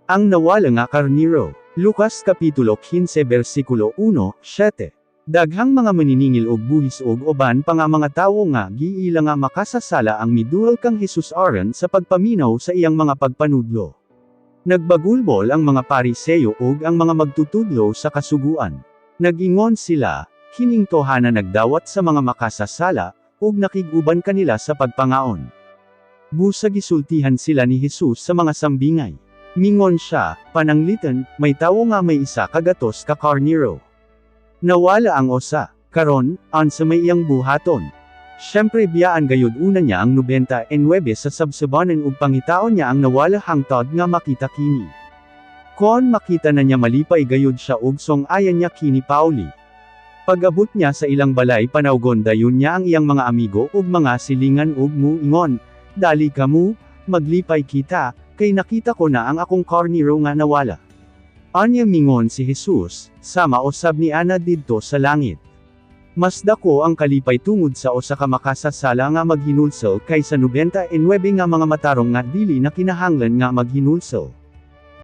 Ang nawala nga karniro. Lucas Kapitulo 15 versikulo 1, 7. Daghang mga maniningil og buhis og uban pa nga mga tawo nga giila nga makasasala ang miduol kang Jesus aron sa pagpaminaw sa iyang mga pagpanudlo. Nagbagulbol ang mga Pariseo ug ang mga magtutudlo sa Kasuguan. Nag-ingon sila, "Kining tawhana nagdawat sa mga makasasala, ug nakig-uban kanila sa pagpangaon." Busa gisultihan sila ni Jesus sa mga sambingay. Mingon siya, "Pananglitan, may tawo nga may 100 ka karniro. Nawala ang usa. Karon, unsa may iyang buhaton? Siyempre biyaan gayud una niya ang 99 sa sabsabanan ug pangitaon niya ang nawala hangtod nga makita kini. Kon makita na niya, malipay gayud siya ug song-ayan niya kini pauli. Pag-abot niya sa ilang balay, panawgon dayon niya ang iyang mga amigo ug mga silingan ug muingon, 'Dali kamo, maglipay kita, kay nakita ko na ang akong karniro nga nawala.'" Anya mingon si Jesus, "Sama usab ni ana didto sa langit. Mas dako ang kalipay tungod sa usa ka makasasala nga maghinulsol kaysa 99 nga mga matarong nga dili na kinahanglan nga maghinulsol.